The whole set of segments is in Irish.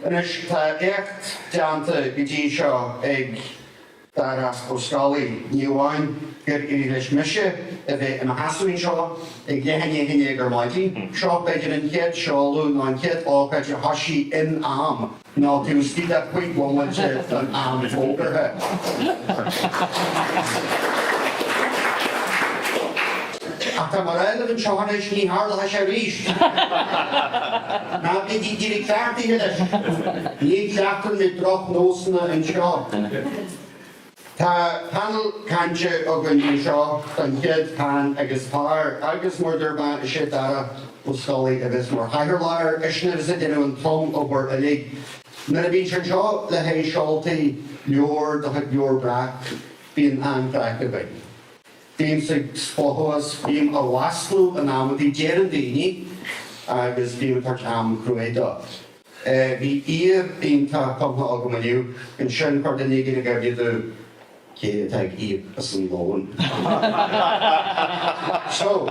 Anois, tá éacht déanta go dtí seo ag Darach Ó Scolaí. Ní amháin gur éirigh leis mise a bheith i mo sheasamh anseo ag leath i ndiaidh a 1 ar maidin, seo b'fhéidir an chéad seoladh nó an chéad ócáid a thoisigh in am, nó taobh istigh de chúig bhomaite den am fógartha. Ach tá mé a rá libh anseo anois, ní tharlóidh sé arís! Ná bígí ag iarraidh cleachtaithe leis! Ní chleachtann muid drochnósanna anseo. Tá panel cainte againn anseo don chéad Peann agus Pár agus mar a dúirt mé, is é Darach Ó Scolaí a bheas mar chathaoirleach air, eisean a bheas ag déanamh an trom-obair uilig. Nuair a bhíonn sé anseo le haghaidh seoltaí leabhar de chuid Leabhar Breac, bíonn an-chraic againn. Bímse ag spochadh as, bím á mhaslú in amantaí, deireann daoine, agus bím ag tabhairt am cruaidh dó. Bhí aoir iontach cumtha agam inniu. Ansin chuir duine éigin i gcuimhne domh cé atá ag íoc as an lón. So.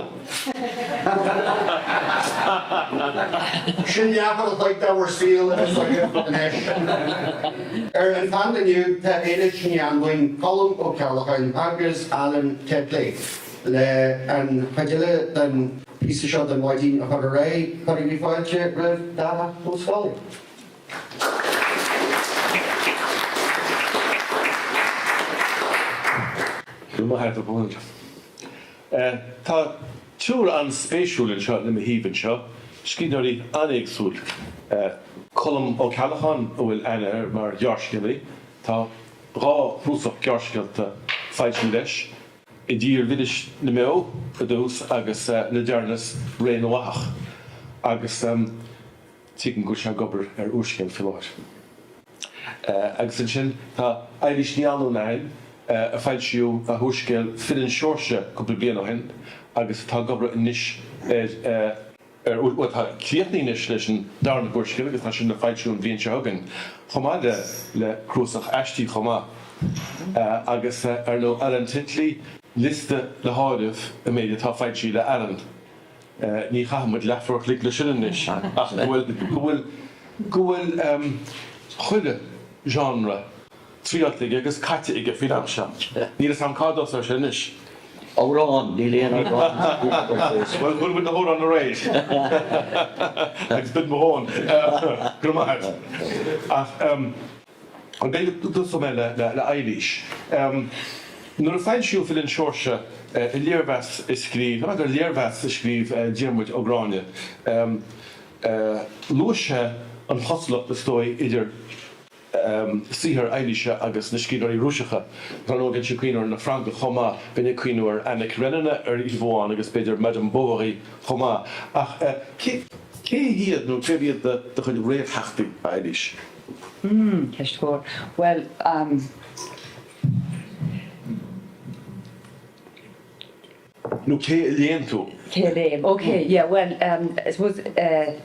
Sin leathuair a chloig de bhur saol a bheas agaibh anois. Ar an phainéal inniu tá Éilís Ní Anluain, Colm Ó Ceallacháin agus Alan Titley le an chuid eile den píosa seo den mhaidin a chur ar aghaidh, cuirigí fáilte roimh Darach Ó Scolaí. Go raibh maith agat, a Dhónaill. Tá triúr an-spéisiúil anseo le mo thaobh anseo, scríbhneoirí an-éagsúil. Colm Ó Ceallacháin, a bhfuil aithne air mar ghearrscéalaí, tá dhá chnuasach gearrscéalta foilsithe leis, I dTír Mhilis na mBeo i dtús agus le deireanas Ré na bhFathach agus tuigim go bhfuil sé ag obair ar úrscéal faoi láthair. Agus ansin tá Eilís Ní Anluain againn a foilsíodh a húrscéal Filleann Seoirse cúpla bliain ó shin agus atá ag obair anois ar ar, bhuel, tá críochnaithe anois leis an darna húrscéal agus tá sin le foilsiú an bhliain seo chugainn, chomh maith le le cnuasach aistí chomh maith. Agus, ar ndóigh, Alan Titley, liosta le háireamh an méid atá foilsithe le Alan. Ní chaithfidh muid leathuair a chloig leis sin anois ach go bhfuil, go bhfuil, go bhfuil chuile genre triailte aige agus caite aige faoin am seo. Níl fhios a'm cá dtosóidh sé anois. Amhrán, níl aon amhrán scríofa fós. Bhuel, chuala muid na hamhráin aréir. Agus b'in mo dhóthain. Go raibh maith agat. Ach b'fhéidir go dtosóidh mé le Eilís. Nuair a foilsíodh Filleann Seoirse, i léirmheas a scríobh, tá mé gur léirmheas a scríobh Diarmuid Ó Gráinne, luaigh sé an chosúlacht, is dóigh, idir saothar Eilíse agus na scríbhneoirí Rúiseacha. Dar ndóigh, bheinn ag cuimhneamh ar na Francaigh chomh maith, bheinn ag cuimhneamh ar Anna Karenina ar thaobh amháin agus b'fhéidir Madame Bovary chomh maith. Ach cé cé hiad nó cérbh iad do chuid réamhtheachtaí, a Eilís? Hmm, ceist mhór. Bhuel, um. Nó cé a léann tú? Cé a léim? Ok, yeah, bhuel, um, I suppose, eh,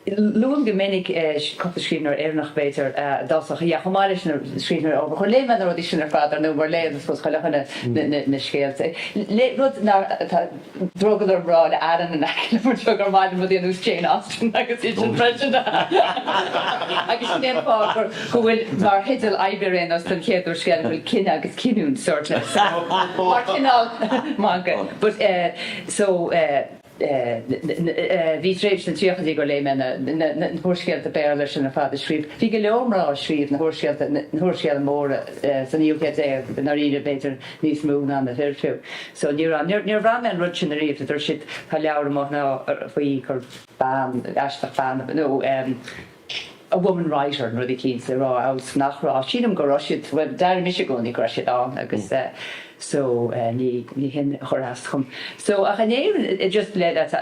Luaim go minic cúpla scríbhneoir Éireannach, b'fhéidir, i dtosach, yeah, chomh maith leis na scríbhneoirí Eorpacha. Léigh mé na rudaí sin ar fad, ar ndóigh, mar léann, I suppose, chuile dhuine na scéalta. Léigh, rud nár, tá drogall orm rá le Alan in aice liom anseo gur maith liom rudaí ar nós Jane Austen agus iad sin freisin. Agus sin é an fáth gur, go bhfuil mar theideal oibre ar aon nós don chéad úrscéal go bhfuil cine agus cinniúint sort of, mar cineál magadh. But eh, so eh, Bhí tréimhse sna tríochaidí gur léigh mé na húrscéalta Béarla sin ar fad a scríobh. Bhí go leor mná a scríobh na húrscéalta, na húrscéalta móra sa naoú céad déag, i ndáiríre, b'fhéidir níos mó ná na fir fiú. So ní raibh, níor bhraith mé an rud sin ariamh. Dúirt siad, tá leabhar amuigh ná faoi gur bean, aisteach bean nó a woman writer nó rud eicínt le rá abhus nach raibh. Sílim go raibh siad, bhuel d'airigh mise i gcónaí go raibh siad ann agus so ní ní hin a chuir as dhom. So ach in Éirinn just le le is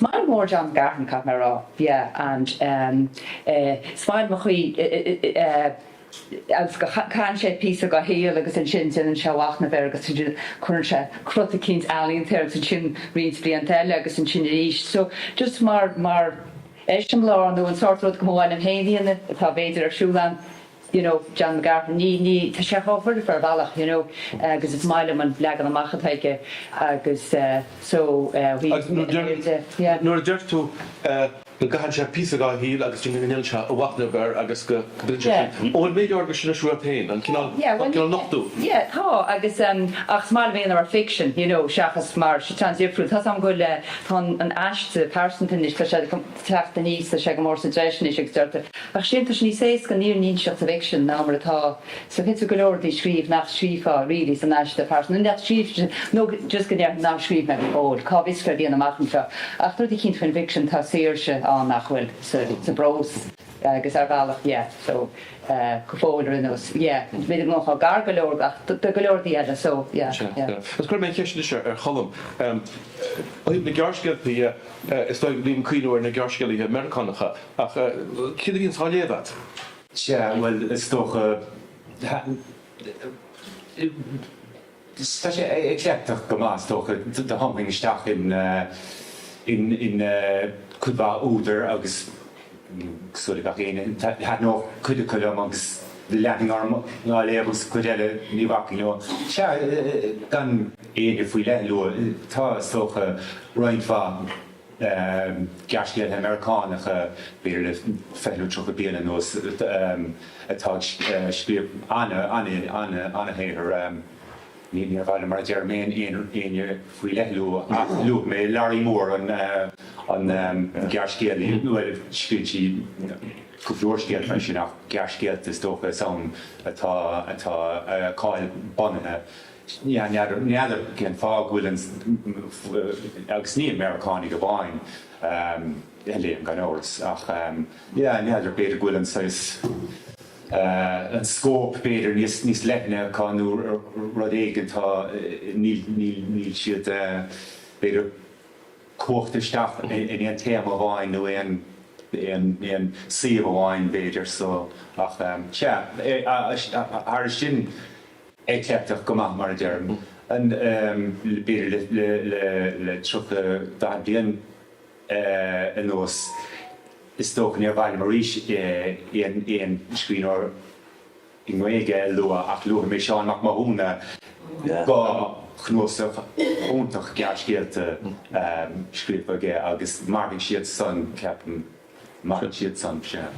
maith liom go mór John McGahern caithfidh mé a rá yeah and is maith liom an chaoi agus go caitheann sé píosa dá shaol agus ansin déanann sé a mhachnamh air agus ansin cuireann sé crot eicínt ealaíonta air agus ansin roinnt blianta eile agus ansin arís. So just mar, mar eiseamláir nó an sórt rud go mba mhaith liom féin a dhéanamh atá b'fhéidir ar siúl a'm, you know, John McGahern, ní, ní, tá sé chomh foirfe ar bhealach, you know, agus is maith liom an leagan amach atá aige agus so, Agus nuair a deir, nuair a deir tú. go gcaitheann sé píosa dá shaol agus go ndéanann sé a mhachnamh air agus go gcuireann sé sin. An bhfuil méid áirithe sin ar siúl agat féin, an cineál, an cineál nochtú? Yeah, tá agus ach is maith liom é mar fiction, you know, seachas mar, sé an-difriúil. Tá's agam go bhfuil, tá an aiste pearsanta anois, tá sé ag teacht aníos, tá sé go mór sa treis anois agus deirtear, ach sin, tá sé níos éasca an fhírinne a inseacht sa bhficsean ná mar atá sa Féadfaidh tú go leor rudaí a scríobh nach scríobhfá really san aiste pearsanta, nó nach scríobh, nó just go ndéarfainn nár scríobh mé go fóill, cá bhfios céard a bhíonn amach anseo. Ach rud eicínt faoin bhficsean, tá saoirse ann nach bhfuil sa sa bprós agus ar bhealach, yeah, so go fóill ar aon nós, yeah, b'fhéidir go mbeifeá gar go leor ach do go leor rudaí eile, so yeah, Sea, yeah. sea. Agus cuirfidh mé an cheist anois ar Cholm. Ó thaobh na gearrscéalta dhe, is dóigh go mbím ag cuimhniú ar na gearrscéalaithe Meiriceánacha, ach céard a bhíonns á léamh agat? Sea, bhuel, is dócha, tá sé eclectic go maith, is dócha, do thumfainn isteach in, in, in cuid mhaith údar agus cosúil le gach éinne, thaitneodh cuid acu liom agus leanfainn orm á léamh agus cuid eile ní bhacfainn leo. Sea, gan éinne faoi leith a lua, tá, is dócha, roinnt mhaith. gearrscéalaithe Meiriceánacha, b'fhéidir le 20 nó 30 bliain anuas, atá ag scríobh an-shaothar. Níor mhaith liom, mar a deirim, éinne faoi leith a lua, ach luaigh mé Lorrie Moore, an gearrscéalaí, bhuel, scríobhann sí cúpla úrscéal freisin, ach gearrscéalta is dócha is ann atá a cáil bunaithe. N'fheadar cén fáth go bhfuil an, agus ní Meiriceánaigh amháin a léim gan amhras, ach yeah, n'fheadar, b'fhéidir go bhfuil an saghas, an scóip b'fhéidir níos, níos leithne acu nó rud éigin, tá, níl, níl, níl siad b'fhéidir cuachta isteach in aon téama amháin nó aon, aon, aon suíomh amháin b'fhéidir so, ach sea, thairis sin, eclectic go maith, mar a deirim. B'fhéidir le 30, 40 bliain anuas, is dócha níor mhaith liom arís aon scríbhneoir i nGaeilge a lua ach luafaidh mé Seán Mac Mathúna, dhá chnuasach iontach gearrscéalta scríofa aige agus mairfidh siad san, ceapaim. Mairfidh siad san, sea.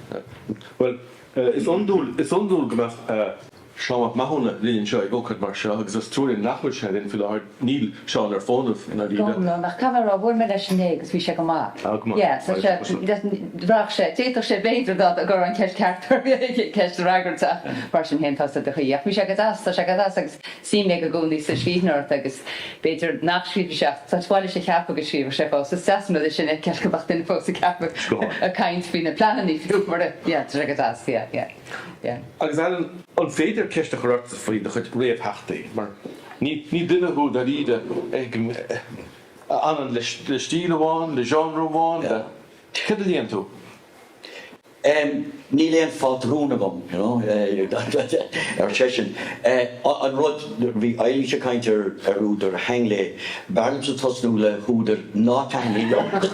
Bhuel, is iondúil, is iondúil go mbeadh Seán Mac Mathúna linn anseo ag ócáid mar seo agus is trua linn nach bhfuil sé linn faoi láthair. Níl Seán ar fónamh i ndáiríre. Go hiomlán, ach caithfidh mé a rá, bhuail mé leis inné agus bhí sé go maith. Ah, go maith. Yeah, so sé, bhraith sé, d'fhéadfadh sé b'fhéidir dá go raibh an cheist ceart ar ceist a fhreagairt ach mar sin féin tá sé de chaoi. Ach bhí sé go deas, tá sé go deas agus suim aige i gcónaí sa scríbhneoireacht agus b'fhéidir nach scríobhadh sé ach tá mhaith leis a cheapadh go scríobhadh sé fós. Is deas an rud é sin a fheiceáil go mbeadh duine fós ag ceapadh ag caint faoi na pleananna fiú mar a, yeah, tá sé go deas, yeah, yeah. Yeah. Agus Alan, an féidir ceist a chur ort faoi do chuid réamhtheachtaí? Mar ní ní duine thú dáiríre a fhanann le stíl amháin, le genre amháin, le céard a léann tú? Níl aon phátrún agam, you know, ar seisean. An rud, bhí Eilís ag caint ar ar údair a thaitin léi. B'fhearr liomsa tosnú le húdair ná taitníonn liom ar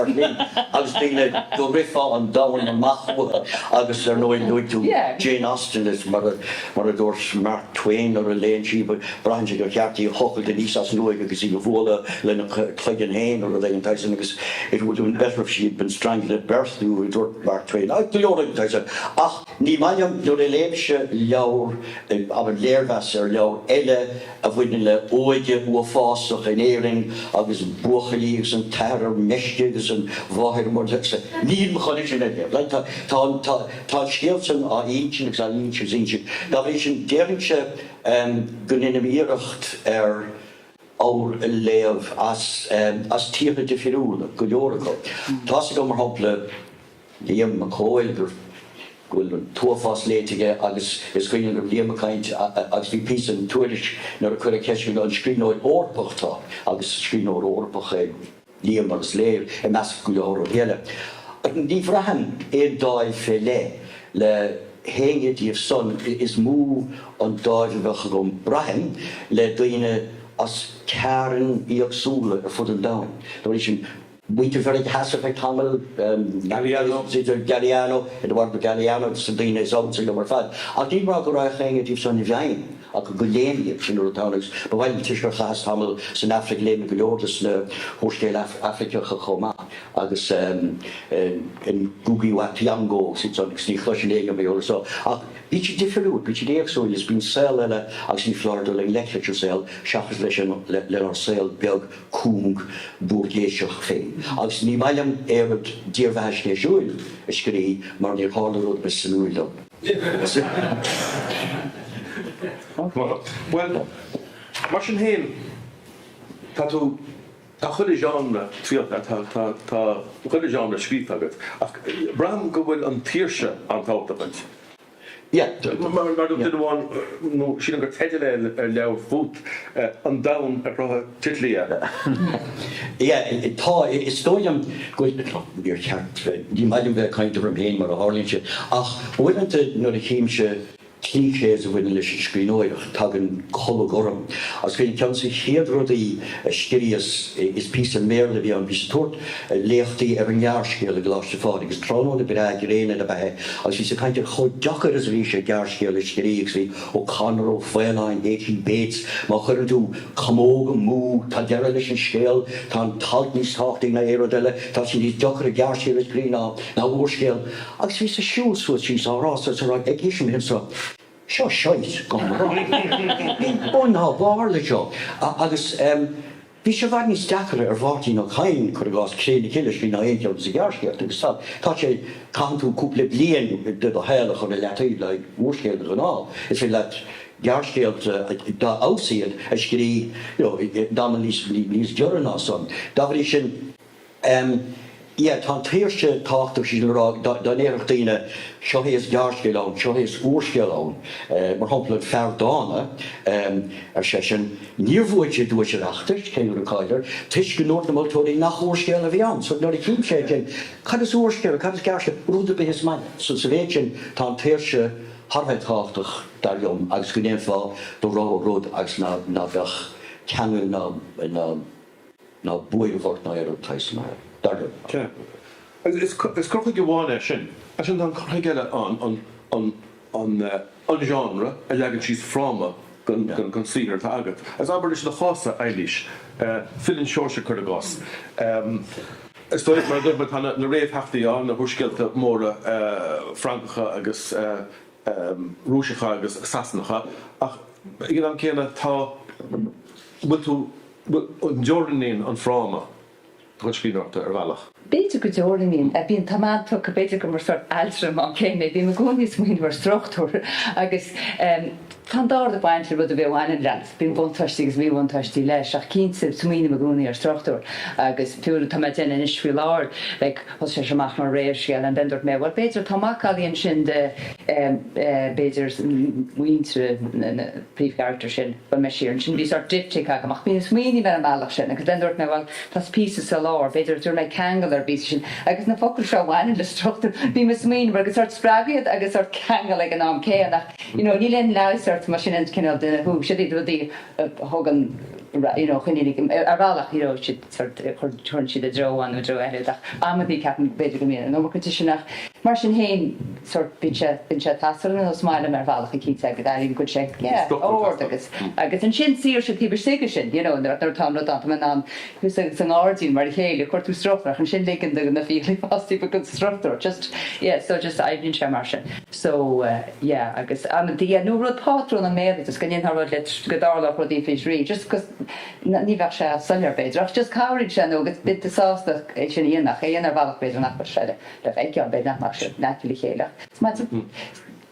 shlí agus daoine go rithfeá an domhan amach uathu agus ar ndóigh luaigh tú Jane Austen is mar a mar a dúirt Mark Twain nuair a léann sí braitheann sé gur cheart di a thochailt aníos as an uaigh agus í a bhualadh lena cloigeann féin nó rud éigin den tsaghas sin agus it would have been better if she had been strangled at birth nó a dúirt Mark Twain agus go leor den tsaghas sin ach ní maith liom nuair a léimse leabhar abair léirmheas ar leabhar eile a bhaineann le óige uafásach in Éirinn agus buachaillí agus an t-athair ar meisce agus an mháthair ar meisce. Nílim chun é sin a léamh. Like, tá, tá, tá, tá an scéal san á insint agus á insint agus insint. Dá bhrí sin, déarfainnse go ndéanaim iarracht ar ábhar a léamh as, as tíortha difriúla, go leor acu. Tá's agam, mar shampla, Liam Mac Cóil, go bhfuil an t-uafás léite aige agus is cuimhin liom go raibh Liam ag caint agus bhí píosa in Tuairisc nuair a cuireadh ceist faoi an scríbhneoir Eorpach atá agus is scríbhneoir Eorpach é Liam mar is léir, i measc go leor rudaí eile. Ní bhraithim aon dáimh fé leith le héinne díobh san, is mó an dáimh a bheadh agam, braithim, le daoine as cearn éagsúla ar fud an domhain. Dá bhrí sin. Muintir Mheiriceá Theas ar feadh tamaill, Galeano. Galeano, Eduardo Galeano agus na daoine is ansa liom ar fad. Ach níl mé ag rá go raghadh éinne díobh san i bhfeidhm ach go léim iad, sin rud atá ann agus ba mhaith liom toisc gur chaitheas tamall san Afraic léigh mé go leor des na húrscéil Afraiceacha chomh maith agus Ngugi wa Thiong'o agus iad san agus ní chloiseann éinne mar gheall air so ach bíonn siad difriúil, bíonn siad éagsúil is bíonn saol eile agus ní foláir dul i ngleic leis an saol seachas leis an lenár saol beag cúng buirgéiseach féin. Agus ní maith liom oiread dírbheathaisnéisiúil a scrí mar níor tharla rud ar bith suimiúil dom. Bhuel, mar sin féin, tá tú, tá chuile genre triailte, tá, tá, tá chuile genre scríofa agat, ach braithim go bhfuil an tsaoirse an-tábhachtach duit. Yeah. Mar a dúirt duine amháin, nó sílim gur teideal é ar leabhar fút, An Domhan a Chruthaigh Titley É. Yeah, tá, is dóigh liom go bhfuil, níor cheart, ní maith liom bheith ag caint orm féin mar a tharlaíonn sé, ach uaireanta nuair a chímse clichés a bhaineann leis an scríbhneoireacht, tagann colg orm. Agus ceann de na chéad rudaí a scríos, is píosa i mBéarla a bhí ann, bhíos ag tabhairt léachtaí ar an ngearrscéal i gColáiste Phádraig agus tráthnóna breá gréine ab ea é agus bhíos ag caint ar chomh deacair is a bhí sé gearrscéal a scrí agus bhí O'Connor, Ó Faoláin, H.E. Bates, má chuireann tú camóg amú tá deireadh leis an scéal, tá an t-alt níos tábhachtaí ná aon rud eile, tá sé níos deacair gearrscéal a scrí ná ná úrscéal. Agus bhíos ag siúl suas síos á rá so ag éisteacht liom seo, seo shite go mbraith. Níl bun ná barr leis seo. Agus. Bhí sé i bhfad níos deacaire ar Mháirtín Ó Cadhain, cuir i gcás, Cré na Cille a scrí ná aon cheann de na gearrscéalta agus tá, tá sé, caitheann tú cúpla bliain de do shaol a chur i leataobh le haghaidh úrscéil de ghnáth. Is féidir leat gearrscéalta, dá fheabhas iad, a scrí, you know, in am níos, níos giorra ná san. Dá bhrí sin, Em, yeah, tá an tsaoirse tábhachtach, sé sin le rá, dá ndéarfadh daoine, seo é is gearrscéal ann, seo é is úrscéal ann, eh, mar shampla, An Fear Dána, em, ar seisean, níor bhuaigh sé duais Oireachtais, cé go raibh cáil air, toisc go ndúirt na moltóirí nach úrscéal a bhí ann. So nuair a chím sé sin, cad is úrscéal, cad is gearrscéal, rud ar bith is maith leat. So sa mhéid sin, tá an tsaoirse thar a bheith tábhachtach, dar liom, agus go ndéanfá do rogha rud agus ná, ná beadh ceangal ná, ná. ná buaireamh ort ná aon rud den tsaghas san, dar liom. Sea. Agus is cur chuige amháin é sin. Ansin tá an cur chuige eile ann, an an genre a leagann síos fráma don saothar atá agat. Agus abair anois i do chás-sa, Eilís, Filleann Seoirse, cuir i gcás. Is dóigh, mar a dúirt mé, tá na réamhtheachtaí ann, na húrscéalta móra Francacha agus Rúiseacha agus Sasanacha, ach ag an am céanna tá, bhfuil tú, An dteorannaíonn an fráma do chuid scríbhneoireachta ar bhealach? B'fhéidir go dteorannaíonn. Bíonn, tá mé an-tugtha, b'fhéidir gur mar sórt ailtire mé féin é, bím i gcónaí ag smaoineamh ar struchtúr agus tá an dá rud ag baint le rud ar bith a bhaineann leat, bíonn buntáistí agus míbhuntáistí leis ach cinnte smaoiním i gcónaí ar struchtúr agus fiú rud atá mé ag déanamh anois faoi láthair, like thosaigh sé amach mar réamhscéal and then dúirt mé bhuel b'fhéidir tá macallaí ansin de b'fhéidir muintir na príomhcharachtar sin. Bhuel mé siar ansin, bhí sórt diptych agam ach bím ag smaoineamh ar an mbealach sin agus then dúirt mé bhuel tá píosa sa lár, b'fhéidir tabharfaidh mé ceangal ar an bpíosa sin agus na focail seo a bhaineann le struchtúr, bím ag smaoineamh agus sórt spreagadh iad agus sórt ceangal ag an am céanna ach you know níl aon leigheas ort mar sin an cineál duine thú, siad iad rudaí a thugann you know choinníonn ar bhealach you know siad sórt cuireann siad i dtreo amháin nó i dtreo eile ach amantaí ceapaim b'fhéidir go mbíonn an iomarca de sin ach mar sin féin sórt bíonn sé bíonn sé ag teastáil nó is maith liom ar bhealach eicínt agus airím go bhfuil sé yeah ord agus agus ansin saoirse taobh istigh de sin you know nuair nuair atá an rud ann tá mé in ann sa sa ngairdín mar a chéile chuir tú struchtúr ach ansin ligean do na fiailí fás taobh den struchtúr just yeah so just oibríonn sé mar sin so yeah agus amantaí yeah nó rud pátrún an mbéaloideas go ndéanfá rud le go dtarlódh rudaí faoi thrí just 'cause ní bheadh sé soiléir b'fhéidir ach just cabhraíonn sé nó agus bíonn tú sásta é sin a dhéanamh ach é a dhéanamh ar bhealach b'fhéidir nach bhfuil sé le le feiceáil, b'fhéidir nach mbeadh sé in aice le chéile ach is maith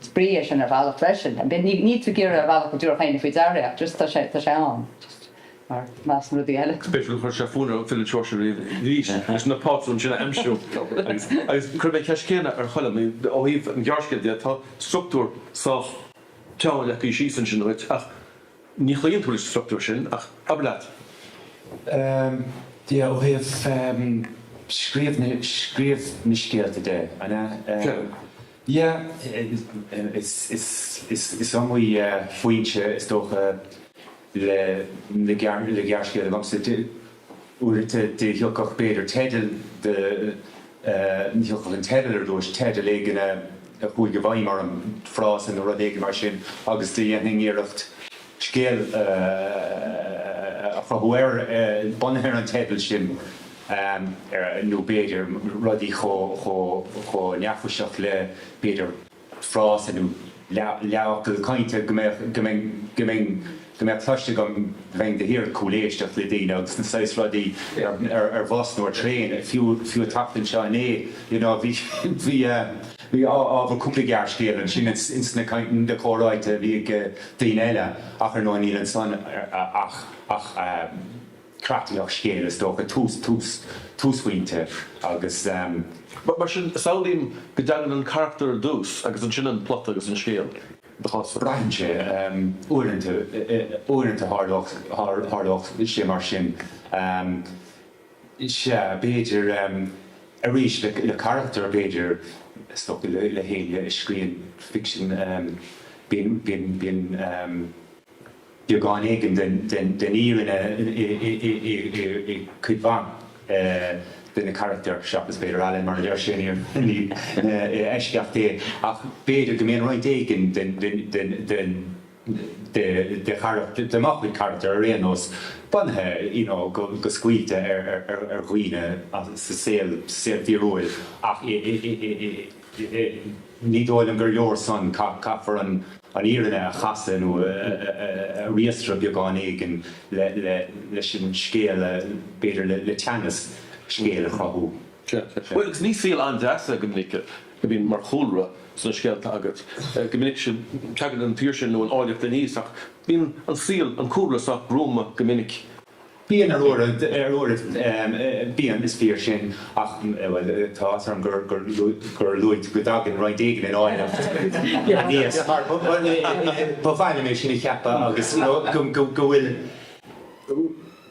is brí é sin ar bhealach freisin. Ní níl tú ag iarraidh ar bhealach go dtabharfadh éinne faoi deara é ach just tá sé tá sé ann just mar measc na rudaí eile. B'fhéidir gur chuir sé fonn ar Filleann Seoirse arís leis na pátrúin sin a aimsiú agus agus cuirfidh mé an cheist chéanna ar Cholm, ó thaobh an ghearrscéil de tá struchtúr sách teann leagtha síos ansin duit ach Ní chloíonn tú leis an struchtúr sin, ach abair leat. Yeah, ó thaobh scríobh na, scríobh na scéalta de, an ea? Sea. Yeah, is, is, is, is iomaí foinse is dócha le, le gearr, le gearrscéal agamsa. Uaireanta do thiocfadh b'fhéidir teideal de, thiocfadh an teideal ar dtúis, teideal éigin a chuaigh i bhfeidhm orm, frása nó rud éigin mar sin agus do dhéanfainn iarracht scéal a chruthú air, bunaithe ar an teideal sin nó b'fhéidir rudaí chomh neafaiseach le b'fhéidir frása nó leathfhocal cainte go mbeadh, go mbeinn, go mbeinn, go mbeadh cloiste agam, bheinn de shíor ag cúléisteacht le daoine agus na saghas rudaí ar, ar, ar bhus nó ar traein, fiú, fiú ag teacht anseo inné, you know, bhí, bhí, bhí ábhar cúpla gearrscéal ansin ins, ins na caint, na comhráite a bhí ag daoine eile ach ar ndóigh níl ansan ach, ach. creatlach scéil, is dócha, tús, tús, túsphointe agus. Mar sin, samhlaím go dtagann an carachtar ar dtús agus ansin an plota agus an scéal, i do chás-sa. Braitheann sé. Uaireanta, uaireanta tharlódh, tharlódh sé mar sin. Sea, b'fhéidir, arís, le, le carachtar, b'fhéidir, is dócha le, le héinne a scríonn ficsean, bíonn, bíonn, bíonn, beagán éigin den fhírinne i gcuid mhaith de na carachtair, seachas b'fhéidir Alan, mar a deir sé, ní eisceacht é, ach b'fhéidir go mbíonn roinnt éigin den de mo chuid carachtar ar aon nós, bunaithe you know go scaoilte ar dhaoine sa saol fíorúil ach i Ní dóigh liom gur leor san, caithfear an fhírinne a chasadh nó a riastradh beagán éigin leis an scéal, b'fhéidir le teannas scéil a chruthú. Sea, sea. Bhuel, agus ní saol an-deas é go minic a bhíonn mar chúlra sna scéalta agat. Go minic sin, tagann an tsaoirse nó an áilleacht aníos ach bíonn an saol, an cúlra sách gruama go minic. Bíonn ar uairibh, ar uairibh, bíonn, is fíor sin, ach, bhuel, tá áthas orm gur, gur, gur luaigh tú go dtagann roinnt éigin den áilleacht aníos, mar ba mhaith liom é sin a cheapadh agus, you know, go, go, go bhfuil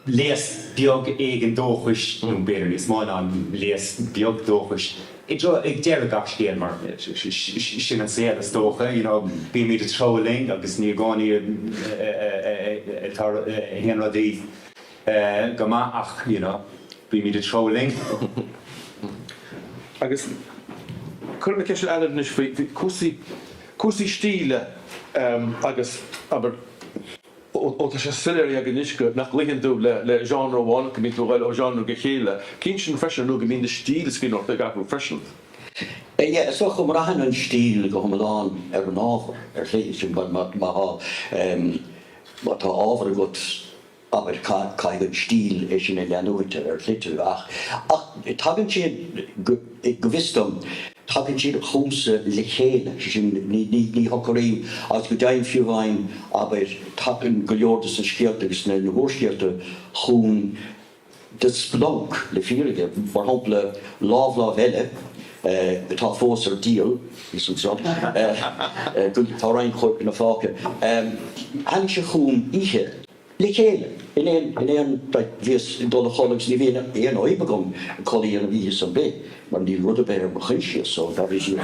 léas beag éigin dóchais, nó b'fhéidir níos mó ná léas beag dóchais, i dtreo, ag deireadh gach scéil, mar sin an saol is dócha, you know, bímid ag treabhadh linn agus ní i gcónaí atá aon rudaí go maith ach, you know, bímid ag treabhadh linn. Agus cuirfidh mé ceist ar Alan anois faoi cúrsaí, cúrsaí stíle agus, abair, Ó tá sé soiléir againn anois go nach gcloíonn tú le genre amháin ach go mbíonn tú ag dul ó genre go chéile. Ciallaíonn sin freisin ar ndóigh go mbíonn do stíl scríbhneoireachta ag athrú freisin. Yeah, is dócha go mbraitheann an stíl go hiomlán ar an ábhar, ar shlí. Sin mar má má tá ábhar agat, abair, caithfidh an stíl é sin a leanúint ar shlí ach ach tagann siad go go bhfios dom, Tagann siad chugamsa le chéile, sé sin, ní shocraím, agus go deimhin fiú amháin, abair, tagann go leor de na scéalta agus na húrscéalta chugam de splanc, le fírinne. Mar shampla, Lámh Lámh Eile, atá fós ar díol, is anso, tá roinnt cóipeanna fágtha, tháinig sé chugam oíche. Le chéile, in aon, in aon, like, bhíos ag dul a chodladh agus ní bhíonn aon fhadhb agam codladh a dhéanamh oíche ar bith mar níl rud ar bith ar mo choinsias so dá bhrí sin,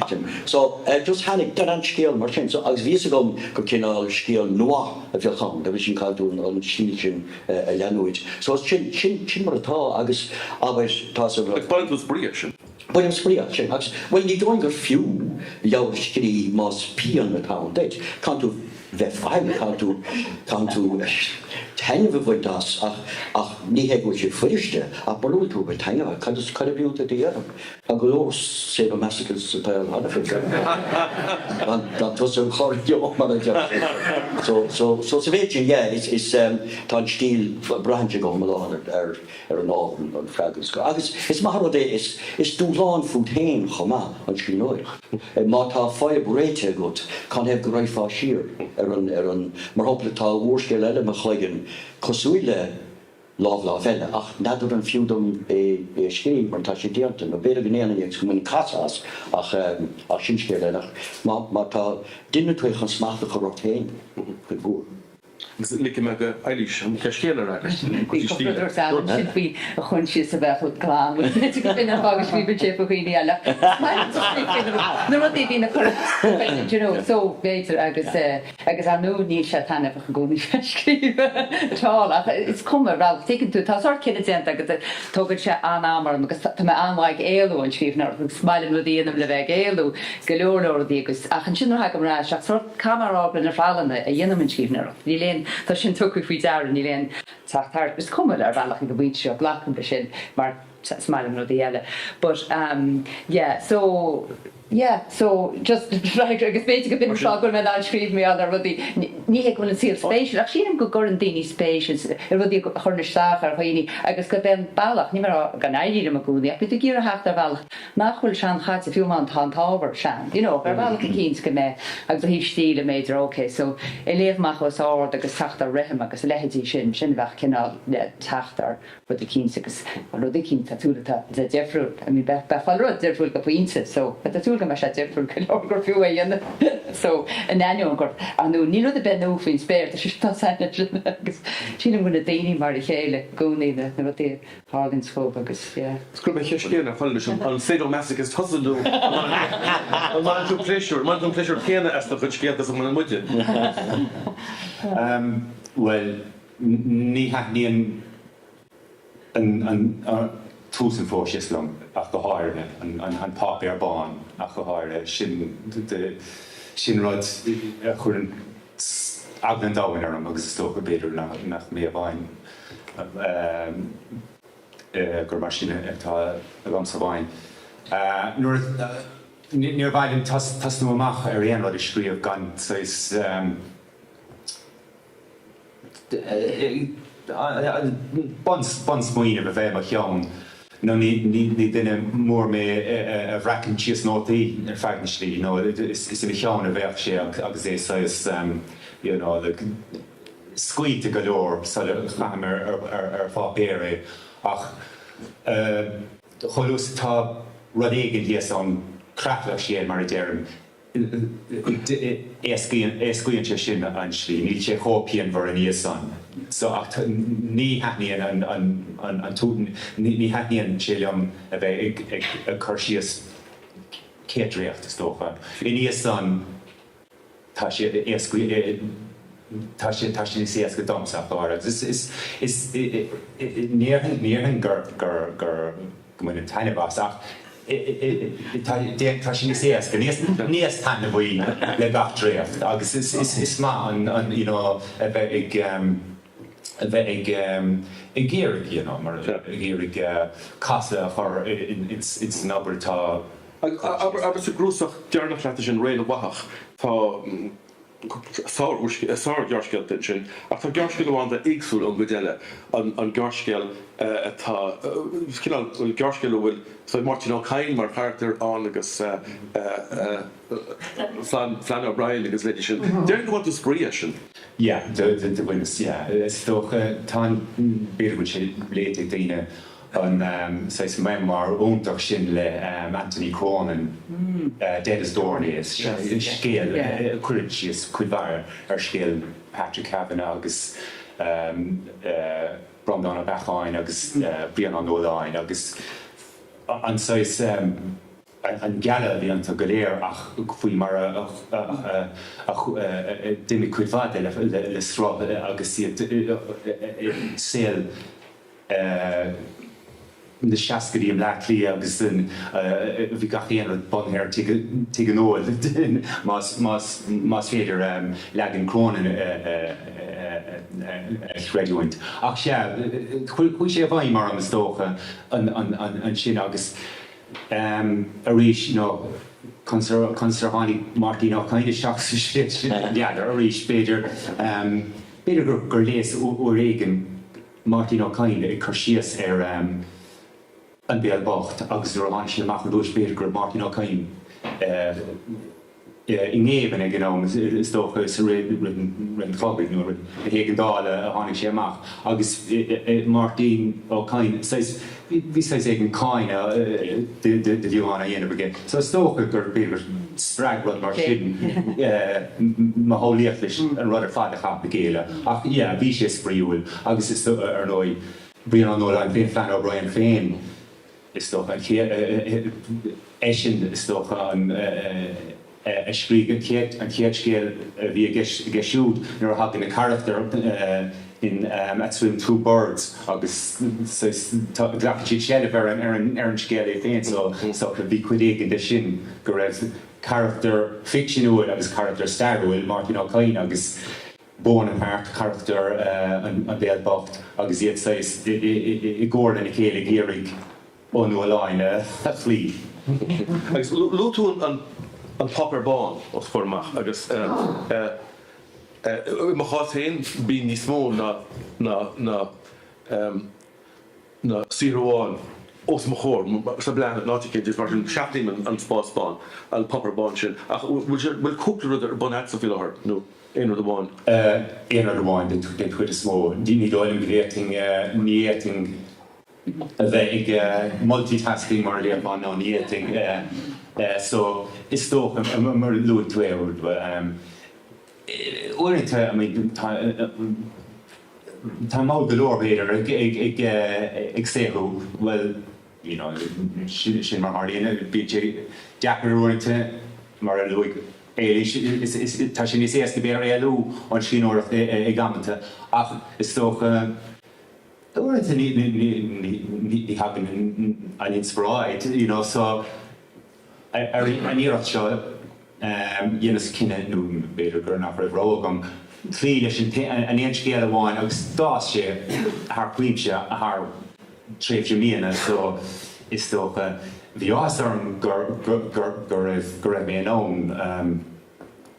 sin, so just tháinig an scéal mar sin so agus bhí fhios agam gur cineál scéal noir a bheadh ann dá bhrí sin caithfidh tú an stíl sin a leanúint so sin, sin, sin mar atá agus abair tá sa. Agus baineann tú spraoi as sin. Bainim spraoi as sin agus, bhuel ní dóigh gur fiú leabhar a scríobh más pian atá ann duit. Caithfidh tú bheith faighne, caithfidh tú, caithfidh tú taitneamh a bhaint as ach, ach ní hé go bhfuil sé fuiriste ach mura bhfuil tú ag baint taitneamh as, cad is, cad a bhíonn tú a dhéanamh? Tá go leor sadomasochists sa tsaol cheana féin, gan, gan tusa a chur leo mar a deir. So, so, so sa mhéid sin, yeah, is, is, tá an stíl, braitheann sé go hiomlán ar, ar, ar an ábhar, an freagra. Agus is maith an rud é, is dúshlán fút féin chomh maith, an scríbhneoireacht. Má tá fadhb réitithe agat, cá thaobh go raghfá siar ar an, ar an, mar shampla, tá úrscéal eile i mo chloigeann cosúil le Lámh Lámh Eile, ach n'fheadar an fiú dom é a scríobh mar tá sé déanta, nó b'fhéidir go ndéanfainn é agus go mbainfinn casadh as, ach, ach sin scéal eile. Ach má, má tá, déanann tú é chun smacht a chur ort féin, cuid mhór. Agus ligfidh mé do Eilís an cheist chéanna a fhreagairt. Bhí cúpla rud ann sin faoi a choinsias a bheith glan, bhuel b'fhéidir go b'in an fáth go scríobhann sé faoi dhaoine eile. Na rudaí a bhíonn ag cur do you know, so b'fhéidir agus agus ar ndóigh níl sé taitneamhach i gcónaí bheith ag scríobh at all ach is cuma, rogha, tuigeann tú, tá sórt cinneadh déanta agus tógann sé an-am orm agus tá mé an-mhaith ag éalú ón scríbhneoireacht agus is maith liom rudaí a dhéanamh le bheith ag éalú go leor leor rudaí agus ach ansin nuair a thagaim ar ais ach sórt Caithfidh mé a rá gur na rallanna a dhéanaim an scríbhneoireacht. Níl aon, tá sin tugtha faoi deara, níl aon teacht thart. Is cuma ar bhealach ag an bpointe seo, glacaim leis sin mar is maith liom rudaí eile. But um yeah, so yeah, so just agus b'fhéidir go b'in an fáth go bhfuil mé in ann scríobh mar gheall ar rudaí, ní hé go bhfuil an saol spéisiúil ach sílim go gcuireann daoine spéis i rudaí a chuireann isteach ar dhaoine agus gurb é an bealach, níl mé ag rá go n-éiríonn liom i gcónaí ach bíonn tú ag iarraidh theacht ar bhealach nach bhfuil seanchaite, fiú má tá an t-ábhar sean, you know, ar bhealach eicínt go mbeidh, agus ó thaobh stíle b'fhéidir, ok, so ag léamh amach os ard agus teacht ar rithim agus a leithéidí sin, sin a bheadh cineál le teacht ar rud eicínt agus rud eicínt tá súil atá difriúil, I mean beidh beidh chuile rud difriúil go pointe, so tá súil go mbeidh sé difriúil go leor gur fiú é a dhéanamh, so in ainneoin gur, ar ndóigh níl rud ar bith nua faoin spéir, tá sé tá sin agus sílim go bhfuil na daoine mar a chéile i gcónaí na rudaí a tharlaíonn dóibh agus yeah. Is cuirfidh mé ceist chéanna ar Cholm leis an sadomasochist tusa nó an mbaineann tú pléisiúr, an mbaineann tú an pléisiúr céanna as do chuid scéalta is a mbaineann muide? Bhuel, ní thaitníonn an tús an phróisis liom ach go háirithe, an páipéar bán ach go háirithe, sin sin rud a chuireann eagla an domhain orm agus is dócha b'fhéidir nach mé amháin gur mar sin atá agamsa amháin. Nuair a, níor mhaith liom tosnú amach ar aon rud a scríobh gan saghas bunsmaoineamh a bheith i mo cheann nó ní duine mór mé a bhreacann síos nótaí ar feadh na slí nó is i mo cheann a bheadh sé agus é saghas you know like scaoilte go leor sula gcaithim ar pháipéar é ach chomh luath is atá rud éigin thíos ann, creatlach sé mar a deirim, éascaíonn sé sin an tslí, níl sé chomh pianmhar aníos ann so ach ní thaitníonn an ní thaitníonn sé liom a bheith ag cur síos céad dréacht is dócha. Aníos ann tá sé tá sé tá sé níos éasca domsa ach go háirithe agus is is ní déarfainn ní déarfainn gur gur gur go mbainim taitneamh as ach tá sé níos éasca níos níos taitneamhaí le gach dréacht agus is is is maith an an you know a bheith ag a bheith ag ag iarraidh you know mar ag iarraidh casadh a chur in ins an obair atá Abair abair sa gcnuasach deireanach leat sin Ré na bhFathach tá sár-ghearrscéalta ansin, ach tá gearrscéal amháin atá éagsúil ón gcuid eile, an gearrscéal atá, cineál, gearrscéal a bhfuil Máirtín Ó Cadhain mar charachtar ann agus Flann O'Brien agus leithéidí sin. Déarfainn gur bhain tú spraoi as sin. Yeah, do bhaineas, yeah. Is dócha, tá an, b'fhéidir go bhfuil sé léite ag daoine, an saghas memoir iontach sin le Anthony Cronin, Dead as Doornails, scéal a chuireann síos cuid mhaith ar scéal Patrick Kavanagh agus Breandán Ó Beacháin agus Brian Ó Nualláin agus an saghas an gealladh a bhí iontu go léir ach faoi mar a d'imigh cuid mhaith de le sruth agus iad i saol na seascaidí i mBleá Cliath agus bhí gach aon rud bunaithe ar tigh an óil más féidir leagan Cronin a chreidiúint. Ach sea, chuaigh sé i bhfeidhm orm is dócha ansin agus arís you know conas ar tháinig Máirtín Ó Cadhain isteach sa scéal sin n'fheadar arís b'fhéidir b'fhéidir gur léas uair éigin Máirtín Ó Cadhain ag cur síos ar An Béal Bocht agus nuair a tháinig sé amach ar dtúis b'fhéidir go raibh Máirtín Ó Cadhain. i ngéibheann ag an am, is dócha, sa rith an chogaidh nó rith na héigeandála a tháinig sé amach agus Máirtín Ó Cadhain, saghas, bhí saghas éigin cáineadh de bheagán á dhéanamh aige. So is dócha gur, b'fhéidir gur spreag rud mar sin mo shamhlaíocht leis an rud ar fad a chaitheamh le chéile. Ach yeah, bhí sé spraíúil agus is, ar ndóigh, Brian Ó Nualláin féin, Flann O'Brien féin, Is dócha an chéad, eisean is dócha an a scrígh an chéad, an chéad scéal a bhí i gceist aige siúd nuair a thagann na carachtair in At Swim Two Birds agus saghas tá, glacann siad seilbh ar an, ar an, ar an scéal é féin so is dócha bhí cuid éigin de sin go raibh carachtar ficseanúil agus carachtar stairiúil, Máirtín Ó Cadhain agus Bonaparte, carachtar an Béal Bocht, agus iad saghas i gcomhar lena chéile ag iarraidh Ó Nualláin a chloí. Agus luaigh tú an Páipéar Bán os do chomhair amach agus i mo chás féin bíonn níos mó ná ná ná saothar amháin os mo chomhair sa bplean in áit éicint is mar sin seachnaím an spás bán, an páipéar bán sin. Ach bhfuil sé, bhfuil cúpla rud ar bun agatsa faoi láthair nó aon rud amháin? Aon rud amháin den chuid is mó. Ní dóigh liom go bhféadfainn, ní fhéadfainn a bheith ag multitasking mar a déarfá nó ní fhéadfainn. So is dócha, mar a luaigh tú é, uaireanta, I mean tá, Tá mall go leor, b'fhéidir, ag saothrú, bhuel, you know, sin mar a tharlaíonn. Bíonn sé deacair uaireanta, mar a luaigh Éilís, tá sé níos éasca, b'fhéidir, éalú ón scríbhneoireacht ag amanta, ach is dócha, uaireanta ní thagann an inspioráid, you know, so Ar an iarracht seo, dheineas cinneadh, nó b'fhéidir gur nach raibh rogha agam, cloí leis an aon scéal amháin agus d'fhás sé thar cuimse thar tréimhse míonna so is dócha bhí áthas orm go raibh go raibh mé in ann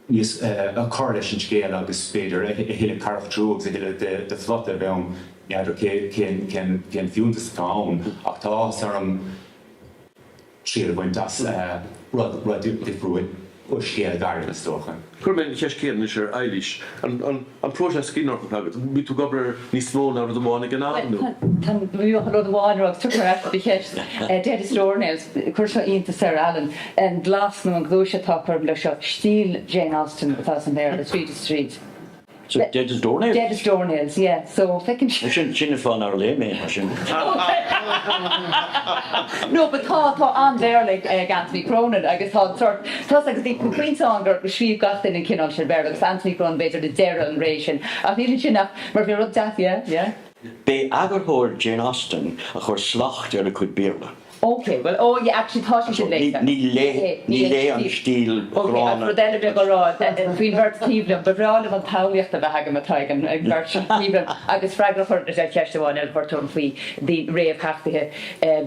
níos a cur leis an scéal agus b'fhéidir a thuilleadh carachtrú agus a thuilleadh de phlota a bheith ann. N'fheadar cén cén fiúntas atá ann ach tá áthas orm triail a bhaint as rud rud difriúil, úrscéal gairid is dócha. Cuirfidh mé an cheist chéanna anois ar Eilís. An próiseas scríbhneoireachta atá agat, bíonn tú ag obair ar níos mó ná rud amháin ag an am nó? Tá rud amháin a rá agus tiocfaidh mé ar ais do cheist. Dead as Doornails, chuir seo iontas ar Alan. An blas nó an ghluais atá curtha leis seo, stíl Jane Austen atá sa mBéarla tríd is tríd. So dead as doornails? Dead as doornails, yeah. So feiceann sé. Sin, sin an fáth nár léigh mé, mar sin. No, but tá, tá an-Bhéarla ag, ag Anthony Cronin agus tá an sort, tá agus bhí pointe ann gur scríobh gach duine an cineál sin Béarla agus Anthony Cronin b'fhéidir ag deireadh an ré sin. Ach níl ansin ach mar bhí rud deas, yeah, yeah. B'é eagarthóir Jane Austen a chuir slacht ar a cuid Béarla. Ok, well, oh yeah, actually tá sé sin léite. Ní léi an stíl Ok, agus rud eile beag a rá faoin bheirt taobh liom, ba bhreá liom an tsamhlaíocht a bheith agam atá ag an bheirt seo taobh liom agus freagra a chur ar cheist amháin eile a chuir tú orm faoi réamhtheachtaithe.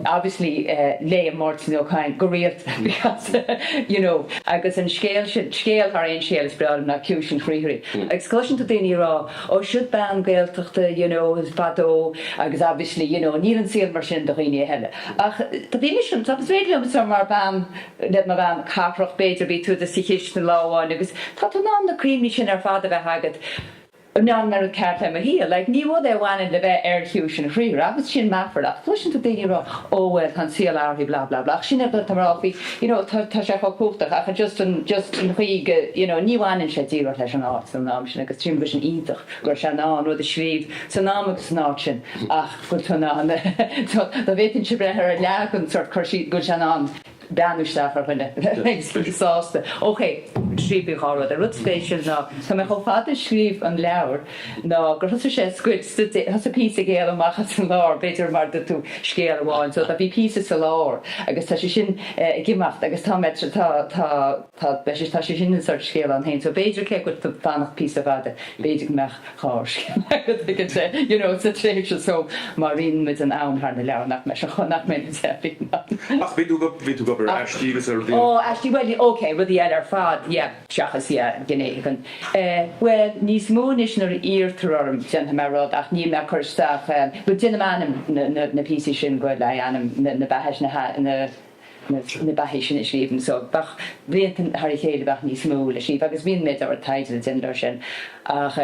Obviously léim Máirtín Ó Cadhain go rialta because you know agus an scéal sin, scéal thar aon scéal is breá liom ná Ciumhais an Chriathraigh. Agus cloiseann tú daoine ag rá Ó siúd bean Gaeltachta you know fadó agus obviously you know níl an saol mar sin do dhaoine eile. Ach tá bhí mise tá is féidir liom mar bhean le mo bhean cathrach b'fhéidir bhí tú sa chistin lá amháin agus tá tú in ann na cuimhní sin ar fad a bheith agat in ann mar ceart le mo shaol. Like ní rud é a bhaineann le bheith ar Chiumhais an Chriathraigh agus sin meafar ach cloiseann tú daoine ag rá ó bhuel tá an saol athraithe blah blah blah ach sin é tá mé ag rá faoi you know tá tá sé chomh cumhachtach ach just an just an chaoi go you know ní bhaineann sé díreach leis an áit san am sin agus tchím go bhfuil sin iontach go raibh sé in ann rud a scríobh san am agus san áit sin ach go bhfuil tú in ann dá bhféadfainnse breith ar leath den sort cur síos go bhfuil sé in ann beannú isteach ar dhuine agus bí sásta. Ok, scríobh dhá rud. An rud spéisiúil ná tá mé chomh fada ag scríobh an leabhair ná gur thosaigh sé ag scoilt thosaigh píosa ag éalú amach as an lár, b'fhéidir mar dúirt tú scéal amháin so tá bhí píosa sa lár agus tá sé sin ag imeacht agus tá mé tá tá tá beidh sé tá sé sin ina sort scéal ann féin so b'fhéidir cé go bhfuil tú ag fanacht píosa fada b'fhéidir go mbeadh dhá scéal agat ag an te you know sa tréimhse so má roinneann muid an am thar na leabhair nach mbeidh sé nach mbeidh na deich ann. Ach bhí tú bhí tú ag obair ar aistí agus ar rudaí Ó aistí bhuel ok rudaí eile ar fad yeah seachas yeah gnéithe den Eh, bhuel, níos mó anois nuair a iarrtar orm, déanfaidh mé rud ach níl mé ag cur isteach, bhuel, déanaim ainm na, na, na píosaí sin go le ainm na, na beatha, na, na. Na beathaí sin a scríobh so bheadh blianta thar a chéile bheadh níos mó le scríobh agus bhí an méid ábhar taighde le déanamh air sin ach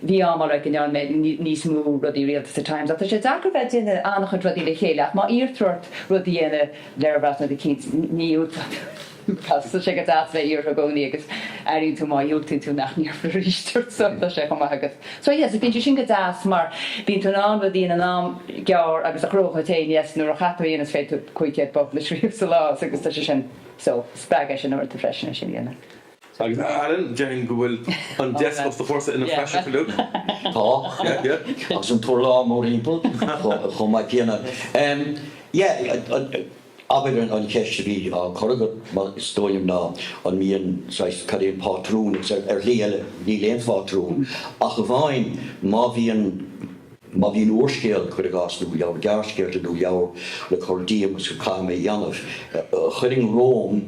bhí am alright go ndearna mé níos mó rudaí rialta sa Times ach tá sé deacair bheith ag déanamh an-chuid rudaí le chéile ach má iarrtar ort rud a dhéanamh léirmheas nó rud eicínt ní dhiúltaíonn tú because tá sé go deas bheith iarrtha i gcónaí agus airíonn tú má dhiúltaíonn tú nach n-iarrfar arís ort so tá sé chomh maith agat. So yes, bíonn sé sin go deas mar bíonn tú in ann rudaí in am gearr agus a chruthú dhuit féin, yes, nuair a chaithfidh tú a dhéanamh is féidir 500 focal a scríobh sa lá agus tá sé sin, so spreagadh é sin uaireanta freisin é sin a dhéanamh. Agus Alan, déarfainn go bhfuil an deasc os do chomhairsa ina phraiseach uilig. Tá, agus an t-urlár mórthimpeall chomh maith céanna. Yeah, Abair an cheist a bhí á cur agat, is dóigh liom, ná an mbíonn saghas, cad é an pátrún agus ar shlí eile níl aon phátrún ach amháin má bhíonn, má bhíonn úrscéal, cuir i gcás, nó leabhar gearrscéalta nó leabhar le cur díom agus go caithfidh mé a dhéanamh, chuirfinn romham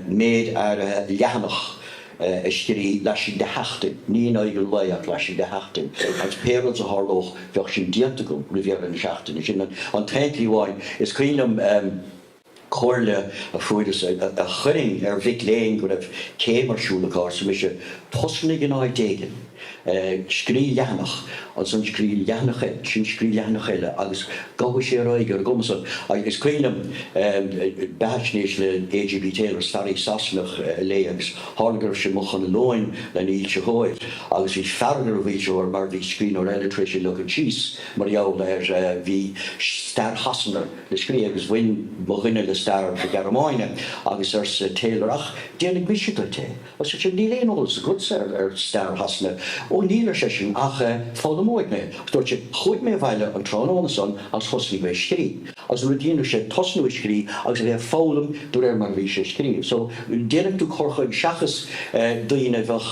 méid áirithe leathanach a scrí laistigh de sheachtain, ní in aghaidh an lae ach laistigh de sheachtain, agus pé rud a tharlódh bheadh sin déanta agam roimh dheireadh na seachtaine. Sin an t-aon tslí amháin. Is cuimhin liom comhairle a fuaireas, a chuirfinn ar mhic léinn go raibh céim ar siúl acu, arsa mise, tosnaigh in áit éigin, scrí leathanach, ansan scrí leathanach eile, ansin scrí leathanach eile agus gabhfaidh sé ar aghaidh ar an gcuma san. Is cuimhin liom beathaisnéis le AGB Taylor, staraí Sasanach, a léigh agus tharla go raibh sé amuigh chun lóin lena fhoilsitheoir agus bhí fearg ar an bhfoilsitheoir mar bhí scríbhneoir eile tar éis é leagan síos mar gheall ar bhí stair Shasana le scríobh agus bhain mo dhuine le stair na Gearmáine agus arsa Taylor ach déanfaidh mise duit é. Arsa seisean, Níl aon eolas agatsa ar stair Shasana. Ó, níl, ar seisean, ach foghlaimeoidh mé. Agus dúirt sé, Chuaigh mé abhaile an tráthnóna san agus thosnaigh mé ag scrí. Agus an rud a dhéanadh sé, tosnú ag scrí agus a bheith ag foghlaim de réir mar a bhí sé ag scríobh. So, déanfaidh tú cur chuige seachas daoine a bheadh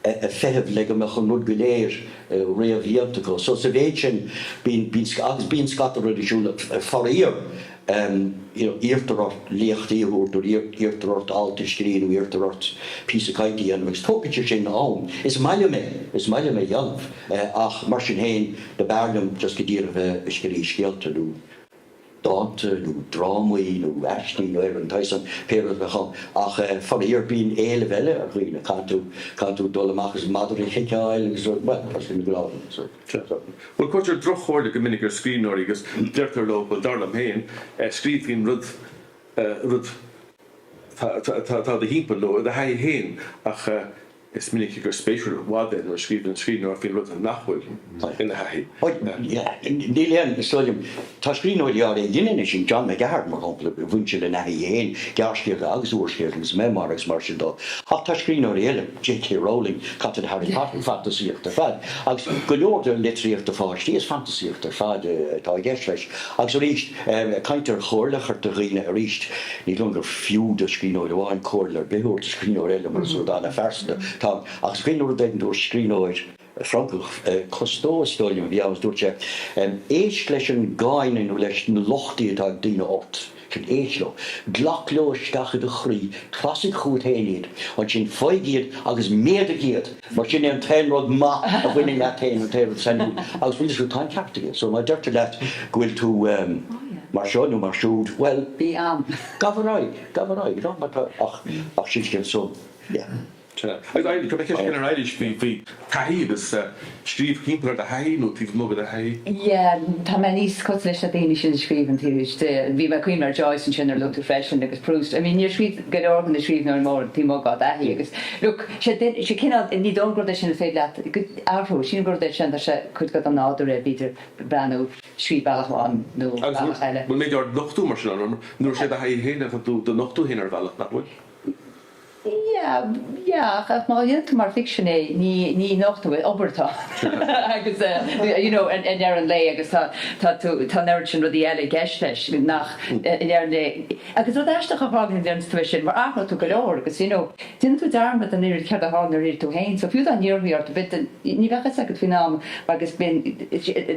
ag feitheamh le go mbeadh an rud go léir réamhdhéanta acu. So, sa mhéid sin, bíonn, bíonn, agus bíonn scata rudaí ar siúl, faraor, iarrtar ort léachtaí a thabhairt nó iarrtar ort alt a scríobh nó iarrtar ort píosa cainte a dhéanamh agus tógann sé sin am. Is maith liom é, is maith liom é a dhéanamh ach mar sin féin do b'fhearr liom just go díreach bheith ag scríobh scéalta nó dánta nó drámaí nó aistí nó ar an tsaghas san, pé rud a bheadh ann. Ach faraor bíonn éilimh eile ar dhaoine, caithfidh tú, caithfidh tú dul amach agus madra a chiceáil agus bhuel, tá sin gnáthdhuine so. Bhuel, cuirtear droch-chomhairle go minic ar scríbhneoirí agus deirtear leo, bhuel, dar liom féin, scríobh faoin rud, rud atá i do thimpeall nó i do thaithí féin ach is minic gur spéisiúil i bhfad é nuair a scríobhann scríbhneoir faoin rud nach bhfuil ina thaithí. Níl aon, is dóigh liom, tá scríbhneoirí áirithe a dheineann é sin, John McGahern, mar shampla, bhain sé lena thaithí féin, gearrscéalta agus úrscéalta agus memoir agus mar sin dó. Ach tá scríbhneoirí eile, J.K. Rowling, Cathair Harry Potter, fantasaíocht ar fad. Agus go leor de litríocht do pháistí, is fantasaíocht ar fad atá i gceist leis. Agus arís, caint ar chomhairle a chur do dhaoine arís, ní dóigh liom gur fiú do scríbhneoir amháin comhairle ar bith a thabhairt do scríbhneoir eile mar is rud an-phearsanta atá ann. Ach is cuimhin liom rud éigin a dúirt scríbhneoir Francach, Cocteau is dóigh liom a bhí ann, agus dúirt sé, Éist leis an gcáineadh nó leis na lochtaí atá ag daoine ort. Sin éist leo. Glac leo isteach i do chroí, trasuigh chugat féin iad, ansin faigh iad agus méadaigh iad, mar sin é an t-aon rud maith a bhaineann leat féin, an t-aon rud sainiúil. Agus bhfuil a fhios agat, tá an ceart aige. So má deirtear leat go bhfuil tú mar seo nó mar siúd, bhuel, Bí am. gabh ar aghaidh, gabh ar aghaidh, you know, mar tá, ach, ach sin scéal so, yeah. Sea. Agus Eilís, cuir mé ceist ar Eilís faoi, faoi thaithí agus scríobh timpeall ar do thaithí nó taobh amuigh de do thaithí? Yeah, tá mé níos cosúil leis na daoine sin a scríobhann taobh istigh. Bhí mé ag cuimhneamh ar Joyce ansin ar luaigh tú freisin agus Proust. I mean níor scríobh go leor de na scríbhneoirí móra taobh amuigh dá dtaithí agus look, sé duine, sé cineál, ní dóigh liom gur rud é sin is féidir leat athrú. Sílim gur rud é sin, tá sé cuid de do nádúr é b'fhéidir breathnú, scríobh bealach amháin nó Agus bealach eile. bhfuil méid ard nochtadh mar sin ann? Nuair is é do thaithí féin atá tú do nochtadh féin ar bhealach, nach bhfuil? Yeah, yeah, ach má dhéanann tú mar ficsean é, ní, ní nochtadh é, obair atá ann agus you know, i ndeireadh an lae agus tá, tá tú, tá an oiread sin rudaí eile i gceist leis nach, i ndeireadh an lae, agus rud aisteach a tharlaíonn nuair a dhéanann tú é sin mar athraíonn tú go leor agus you know, déanann tú dearmad an oiread céard a tharla nuair a d'éirigh tú féin, so fiú dá n-iarrfaí ort, b'fhéidir, ní bheadh fhios agat faoin am agus bíonn,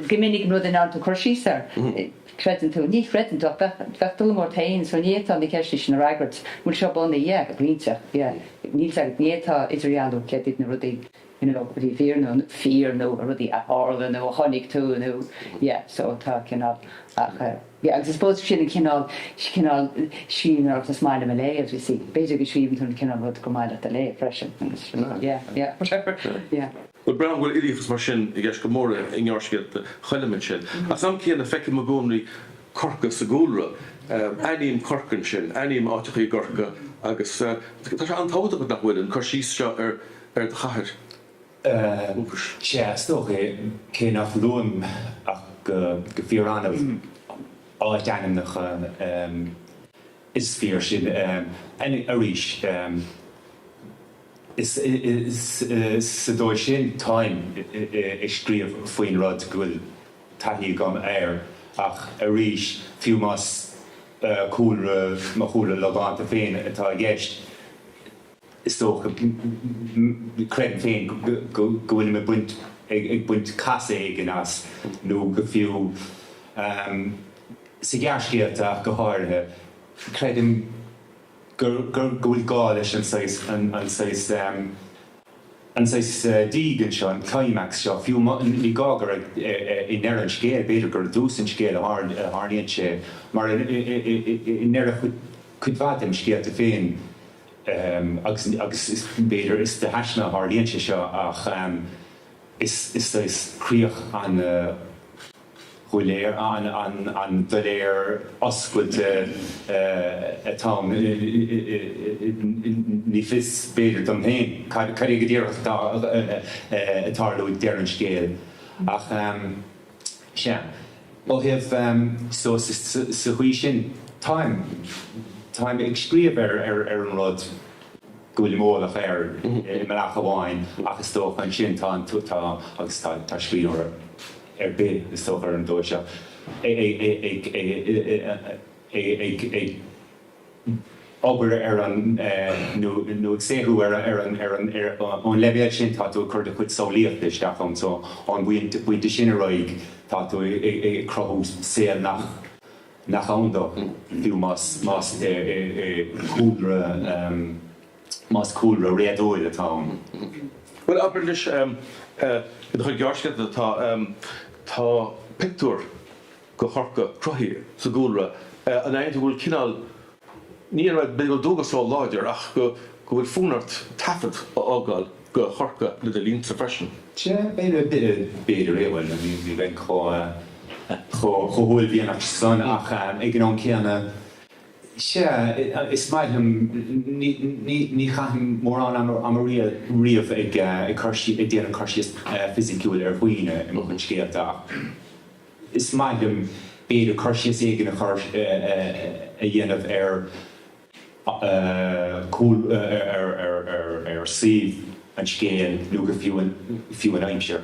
go minic an rud a ndearna tú cur síos air. Creideann tú? Ní chreideann tú ach bheadh, bheadh dul amú ort féin so ní fhéadfá na ceisteanna sin a fhreagairt. An bhfuil seo bunaithe? Yeah, roinnteach, yeah. Níl 's agat, ní fhéadfá idirdhealú céard iad na rudaí you know a bhí fíor nó fíor nó rudaí a tharla nó a chonaic tú nó yeah so tá cineál ach eh. Yeah, agus I suppose sin an cineál, cineál scríbhneoireacht is maith liom a léamh, you see. B'fhéidir go scríobhann tú an cineál rud gur maith leat a léamh freisin agus yeah, yeah, whatever, yeah. Bhuel, braithim go bhfuil uilíochas mar sin i gceist go mór i ngearrscéalta Choilm ansin. Ach san am céanna feicim i gcónaí Corcaigh sa gcúlra. Aithním Corcaigh ansin, aithním áiteachaí i gCorcaigh agus tá sé an-tábhachtach nach bhfuil, an cur síos seo ar do chathair dhúchais. Sea, is dócha é, cé nach luaim ach go fíor-annamh áit-ainmneacha, is fíor sin. Arís, is sa dóigh sin, táim ag scríobh faoin rud go bhfuil taithí agam air, ach arís, fiú más cúlra, mo chúlra logánta féin atá i gceist, is dócha, creidim féin go bhfuilim ag baint, ag baint casadh éigin as, nó go fiú sa ghearrscéalta ach go háirithe, creidim gur, gur, go bhfuil gá leis an saghas, an saghas, an saghas díg anseo, an climax seo, fiú má, ní gá gur i ndeireadh an scéil, b'fhéidir gur i dtús an scéil a tharlaíonn sé, mar i ndeireadh cuid mhaith de mo scéalta féin, agus agus b'fhéidir is de thaisme a tharlaíonn sé seo ach is saghas críoch an-dhoiléir, an-doiléir oscailte atá ann. Ní fios b'fhéidir dom féin cad é go díreach atá ag tarlú ag deireadh an scéil ach sea. Ó thaobh, so sa chaoi sin, táim, táim ag scríobh ar, ar, ar an rud go bhfuilim eolach air i mbealach amháin ach is dócha ansin tá an, tá, agus tá, tá scríbhneoir ar bith is dócha ar an dóigh seo ag, ag, ag, ag, ag, obair ar an, nó nó ag saothrú ar ar an ar an ar ón leibhéal sin tá tú ag cur do chuid samhlaíochta isteach ann so ón bpointe sin ar aghaidh tá tú ag cruthú saol nach nach ann dó fiú más más cúlra más cúlra réadúil atá ann. Bhuel abair anois i do chuid gearrscéalta tá tá pictiúr de Chorcaigh cruthaithe sa gcúlra. An aithníonn tú go bhfuil cineál, ní an b'fhéidir go bhfuil dualgas ró-láidir ach go bhfuil fonn ort taifead a fhágáil de Chorcaigh le do línte freisin? Sea, b'fhéidir, b'fhéidir é, bhuel, ní bheinn chomh, chomh huaillmhianach san ach ag an am céanna, sea, is maith liom, ní, ní, ní chaithim mórán ama riamh ag, ag cur, ag déanamh cur síos fisiciúil ar dhaoine i mo chuid scéalta ach, Is maith liom, b'fhéidir, cur síos éigin a chur, a dhéanamh ar cúl, ar suíomh an scéil nó go fiú an, fiú an aimsir.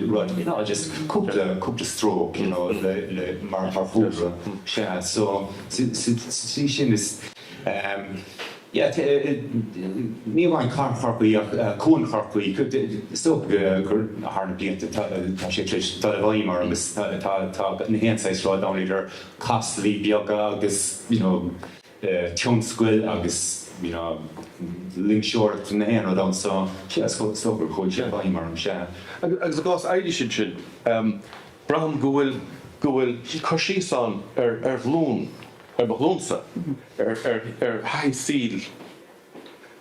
Rud, you know, just cúpla, cúpla stróc, you know, le, le, mar, mar chúlra. Sea, so, sa tslí sin is, Yeah, ní amháin Cathair Chorcaí ach Cuan Chorcaí, is dócha gur thar na blianta tá sé tar éis dul i bhfeidhm orm is tá na haon saghas rud ann idir caslaí beaga agus you know tionscail agus you know loingseoireacht na haon rud ann so sea is dócha gur chuaigh sé i bhfeidhm orm, sea. Agus i gcás Eilís ansin, braithim go bhfuil go bhfuil cur síos ann ar ar ghlúin ar mo ghlúinsa, ar thaithí saoil,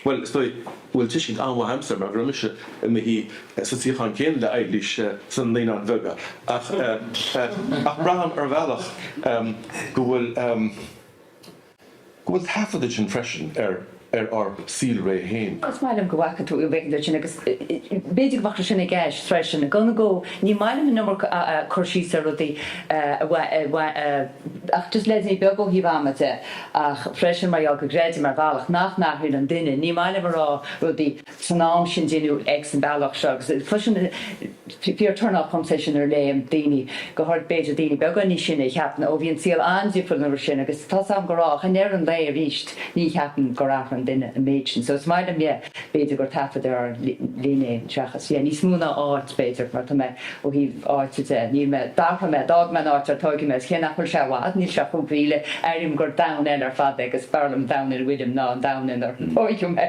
bhuel, is dóigh go bhfuil tuiscint an-mhaith agamsa air mar go raibh mise i mo shuí sa suíochán céanna le Eilís sna Naíonáin Bheaga ach ach braithim ar bhealach go bhfuil go bhfuil taifead ansin freisin ar ar ár saolré féin. Is maith liom go bhfaca tú, go bhfeiceann tú sin agus b'fhéidir go mbeadh sé sin i gceist freisin. Gan go, ní maith liom an iomarca cur síos ar rudaí ach just leideanna beaga ó thaobh ama de ach freisin mar gheall go gcreidim ar bhealach nach n-athraíonn an duine, ní maith liom a rá rudaí san am sin deineadh X an bealach seo agus cloisim fíor turn off dhomsa é sin nuair a léim daoine, go háirid b'fhéidir daoine beaga níos sine a cheapann ó bhí an saol an-difriúil an uair sin agus tá's agam go raibh ach i ndeireadh an lae arís ní cheapaim gur athraigh an duine an méid sin so is maith liom yeah b'fhéidir gur taifead ar ár linn é seachas yeah níos mó ná áit b'fhéidir mar tá mé ó thaobh áite de níl mé d'athraigh mé d'fhág mé an áit ar tóigeadh mé is cé nach bhfuil sé i bhfad níl sé chúpla mhíle airím gur domhan eile ar fad é agus b'fhearr liom an domhan ina bhfuilim ná an domhan inar tóigeadh mé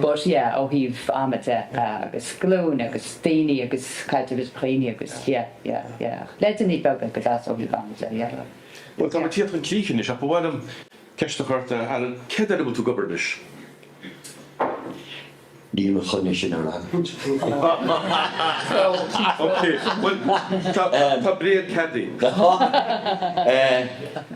but yeah ó thaobh ama de agus glúin agus daoine agus caidreamh idir dhaoine agus yeah yeah yeah leideanna beaga go deas ó thaobh ama de yeah. Bhuel, tá muid ag tíocht chun críche anois, ach ba mhaith liom ceist a chur ort, a Alan, céard air a bhfuil tú ag obair anois? Níl mé chun é sin a fhreagairt. Ok, bhuel, tá bréag ceadaithe.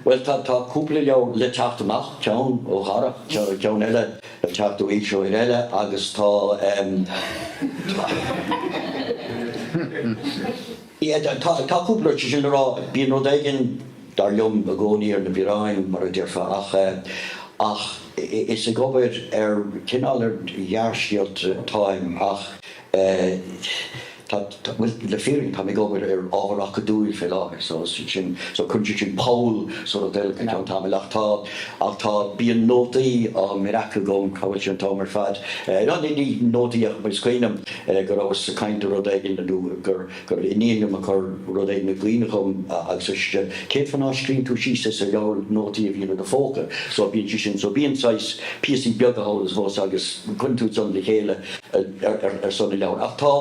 Bhuel, tá cúpla leabhar le teacht amach, ceann ó Dharach, ceann eile le teacht ó fhoilsitheoir eile agus tá, tá cúpla rud, sé sin le rá, bíonn rud éigin, dar liom, i gcónaí ar na bioráin, mar a déarfá, ach, ach is ag obair ar, cineál ar ghearrscéalta atáim ach tá, tá, bhuel, le fírinne, táim ag obair ar ábhar acadúil fé láthair so sin, so cuireann sé sin poll sa rud eile go ceann tamaill ach tá, ach tá, bíonn nótaí á mbreacadh agam, cá bhfuil sé an t-am ar fad, no, ní, ní nótaí ach is cuimhin liom go rabhas ag caint ar rud éigin nó gur, go raibh iníon liom ag cur rud éigin i gcuimhne dhom agus ar sise, cén fáth ná scríobhann tú síos é sa leabhar nótaí a bhíonn i do phóca? So bíonn sé sin, so bíonn saghas píosaí beaga thall is abhus agus cuireann tú san le chéile ar son an leabhair. Ach tá,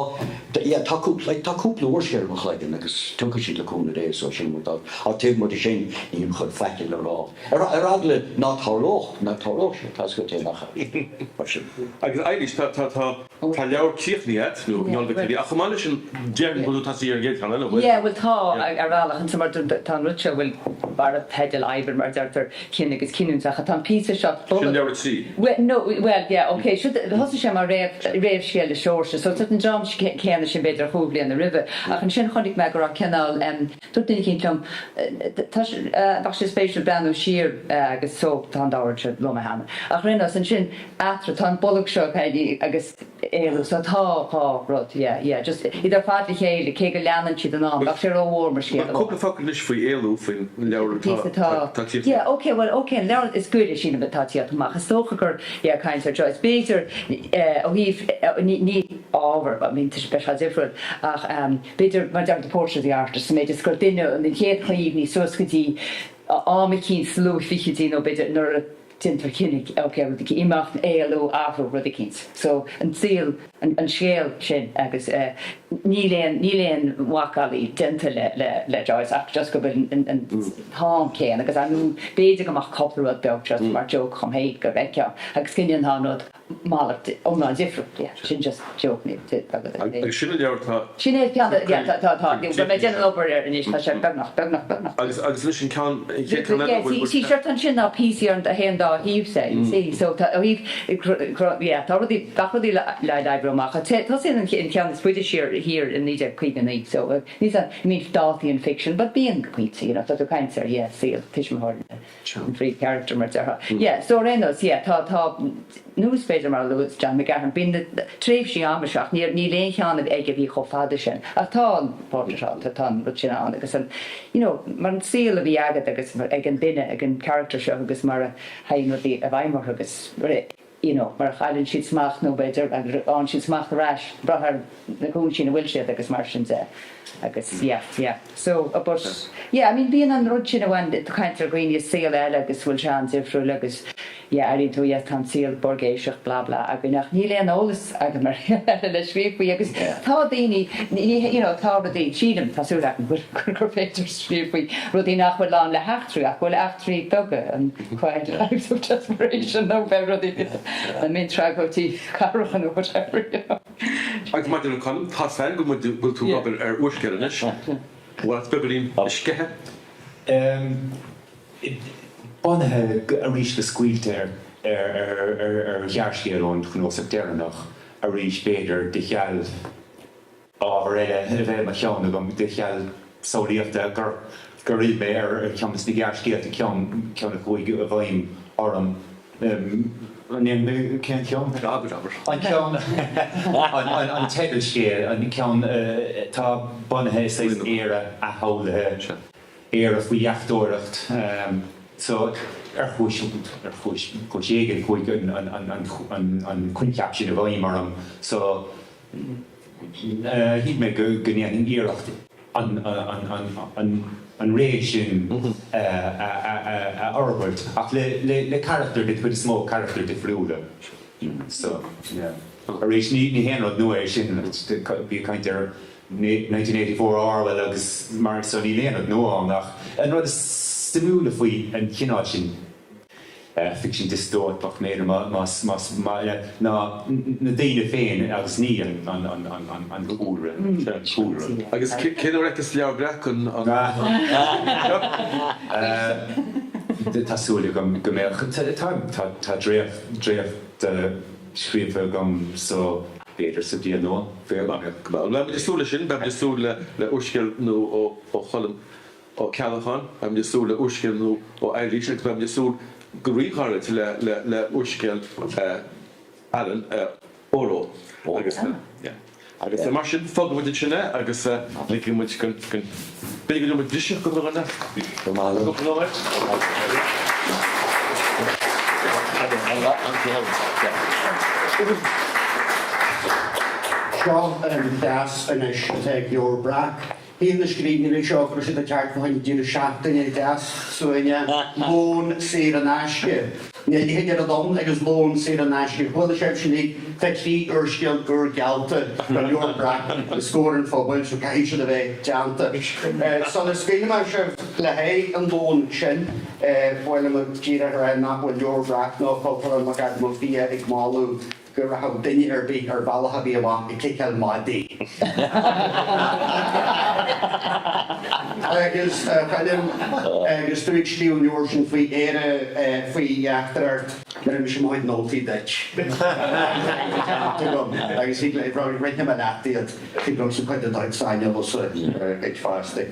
yeah, tá cúpla, like, tá cúpla úrscéal i mo chloigeann agus tiocfaidh siad le cúnamh Dé so sin rud ach taobh amuigh de sin nílim chun faic le rá. Ar eagla ná tarlódh, ná tarlódh sé, tá a fhios agat é nach ea? Mar sin. Agus Eilís, tá, tá, tá. Tá leabhar críochnaithe agat, nó i ndán duit a bhí, ach chomh maith leis sin, déarfainn go bhfuil tú ag tosaí ar an gcéad cheann eile, an bhfuil? Yeah, bhuel tá, ar bhealach, ansin mar tá an rud seo, bhuel, barra teideal oibre mar a deirtear, Cine agus Cinniúint, ach tá an píosa seo, Sin leabhar 3. Bhuel, no, bhuel, yeah, ok, seo, thosaigh sé mar réamh, réamhscéal le Seoirse, so an dream céanna sin b'fhéidir chúig bhliana roimhe, ach ansin chonaic mé go raibh cineál, em, dúirt duine eicínt liom, tá sé, bheadh sé spéisiúil breathnú siar agus so tá an dá rud seo liom cheana, ach ar aon nós, ansin, eatarthu, tá an bolg seo agus éalú, so tá dhá rud, yeah, yeah, just iad ar fad le chéile, cé go leanann siad in am, bheadh sé rómhór mar scéal amháin. Cúpla focal anois faoi Éalú, faoin leabhar atá tá tíocht. Yeah, ok, bhuel, ok, an leabhar is gaire sílim atá tíocht amach, is dócha gur, yeah, caint ar Joyce, b'fhéidir, ó thaobh, ní, ní ábhar, I mean, beidh sé difriúil, ach b'fhéidir, mar a deir The Portrait of the Artist, sa méid is gur duine, an chéad chuimhní suas go dtí am eicínt sna luath-fhichidí nó b'fhéidir nuair a, déantar cinneadh, ok, rud eicínt, imeacht, éalú, athrú, rud eicínt. So, an saol, an scéal sin agus níl aon, níl aon mhacallaí déanta le, le, le Joyce ach just go bhfuil an, an t-am céanna agus ar ndóigh b'fhéidir go mbeadh cúpla rud beag just mar joke dhom féin go bhfeicfeá agus go ndéanfá an rud malairt iomlán difriúil. Yeah, sin just joke ní Agus sin an leabhar atá. Sin é ceann de, yeah, tá, tá, tá, bhfuil mé ag déanamh obair air anois, tá sé beagnach, beagnach, beagnach. Agus, agus anois an ceann, an chéad ceann eile, Yeah, see, see, sure, tá ansin ná píosaí ar an a haon dá thaobh se, you see, so tá, ó thaobh, yeah, tá rudaí, gach rudaí le, le oibriú amach. Tosaíonn an ceann is faide siar thiar i 1959, so, níl a, I mean, dátaí an fiction, but bíonn go pointe, you know, tá tú ag caint ar, yeah, saol tuismitheoirí. an phríomhcharachtar mar déarfá. Yeah, so ar aon nós, yeah, tá, tá, nós b'fhéidir mar a luaigh John McGahern, bíonn na tréimhsí ama seo ach níl, níl aon cheann aige a bhí chomh fada sin. Ach tá an portrait ann, tá, tá an rud sin ann agus an, you know, mar an saol a bhí agat agus ag an duine, ag an charachtar seo agus mar a théann rudaí i bhfeidhm orthu agus you know, mar a chailleann siad smacht nó b'fhéidir agus fhaigheann siad smacht ar ais, brath ar na cúinsí ina bhfuil siad agus mar sin de agus yeah, yeah. So, but yeah, I mean bíonn an rud sin a bhain, caint ar dhaoine i saol eile agus bhfuil sé an-difriúil agus yeah, airíonn tú yeah tá an saol buirgéiseach blah blah againn ach níl aon eolas agam ar shaol eile le scríobh faoi agus tá daoine, ní, you know, tá rudaí, sílim, tá súil agam go bhfuil, gur féidir scríobh faoi rudaí nach bhfuil lán le heachtraí ach go bhfuil eachtraí beaga, an quiet lives of desperation nó beidh rudaí, na miontragóidí cathrach nó whatever, you know. Agus maidir le Colm, tá 's agam go bhfuil tú ag obair ar úrscéal anois. Bhfuil ort beagáinín a sceitheadh? Bunaithe arís go scaoilte ar ghearrscéal ón chnuasach deireanach, arís b'fhéidir de cheal ábhar eile a bheith i mo cheann agam, de cheal samhlaíochta, gur fhill mé ar cheann de na gearrscéalta, ceann a chuaigh i bhfeidhm orm. An ndéanfaidh mé cén ceann? Abair, abair. An ceann, an teideal scéil, an ceann atá bunaithe i saghas Éire athshamhlaithe, Éire faoi dheachtóireacht. So, ar chúis, ar chúis, cúis éigin, chuaigh an coincheap sin i bhfeidhm orm. So, shíl mé go ndéanfainn iarracht an ré sin a fhorbairt ach le carachtair den chuid is mó, carachtair difriúla. So, yeah. Arís, ní haon rud nua é sin, bí ag caint ar 1984 Orwell agus mar so níl aon rud nua ann ach an rud is. suimiúla faoi an chineál sin ficsean diostóipeach, b'fhéidir, más maith leat, ná na daoine féin agus ní an cúlra. Agus cén uair a fheicfeas Leabhar Breac an. Tá súil agam go mbeadh. Tá dréacht scríofa agam so b'fhéidir sa bhliain nua. Bhuel, beidh muid ag súil leis sin. Beidh muid ag súil le úrscéal nua ó Cholm Ó Ceallacháin, beidh muid ag súil le úrscéal nua ó Eilís agus beidh muid ag súil go ríghairid le úrscéal Alan, Óró. Agus agus mar sin, fágfaidh muid ansin é agus ligfidh muid go b'fhéidir go dtabharfaidh muid briseadh don dhuine. Go maith leat. Cúpla nóiméad. Seo an cleas anois atá ag Leabhar Breac. Shíl na scríbhneoirí seo go raibh siad ag teacht fá choinne deireadh seachtaine deas suaimhneach, lón saor in aisce. Níl a leithéid oiread ann agus lón saor in aisce. Chuala sibh sin uilig, tá 3 úrscéal úr geallta do Leabhar Breac os comhair an phobail so caithfidh siad a bheith déanta. Sula scaoilfidh mé sibh le haghaidh an lóin sin, ba mhaith liom díreach a rá nach bhfuil Leabhar Breac ná Cultúrlann McAdam Ó Fiaich ag moladh go rachadh duine ar bith ar bhealach ar bith amach ag ciceáil madaí. Agus, a Choilm, agus tú ag scríobh an leabhair sin faoi Éire faoi theachtaireacht, rinne mise mo chuid nótaí duit. Agus roinnfidh mé leat iad, thig liomsa cuid de do chuid saineolais a chuid fosta.